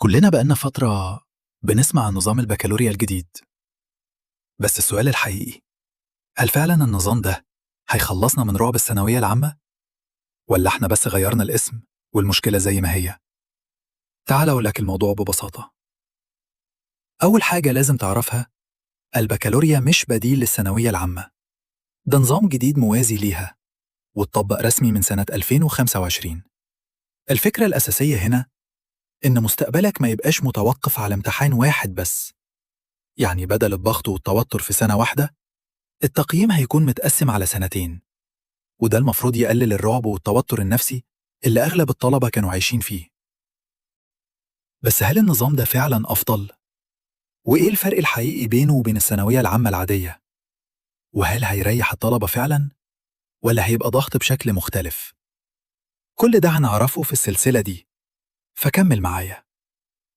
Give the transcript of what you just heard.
كلنا بقالنا فترة بنسمع عن نظام البكالوريا الجديد، بس السؤال الحقيقي: هل فعلا النظام ده هيخلصنا من رعب الثانوية العامة؟ ولا احنا بس غيرنا الاسم والمشكلة زي ما هي؟ تعال أقول لك الموضوع ببساطة. أول حاجة لازم تعرفها: البكالوريا مش بديل للثانوية العامة، ده نظام جديد موازي ليها واتطبق رسمي من سنة 2025. الفكرة الأساسية هنا إن مستقبلك ما يبقاش متوقف على امتحان واحد بس، يعني بدل الضغط والتوتر في سنة واحدة، التقييم هيكون متقسم على سنتين، وده المفروض يقلل الرعب والتوتر النفسي اللي أغلب الطلبة كانوا عايشين فيه. بس هل النظام ده فعلا أفضل؟ وإيه الفرق الحقيقي بينه وبين الثانوية العامة العادية؟ وهل هيريح الطلبة فعلا؟ ولا هيبقى ضغط بشكل مختلف؟ كل ده هنعرفه في السلسلة دي، فكمل معايا.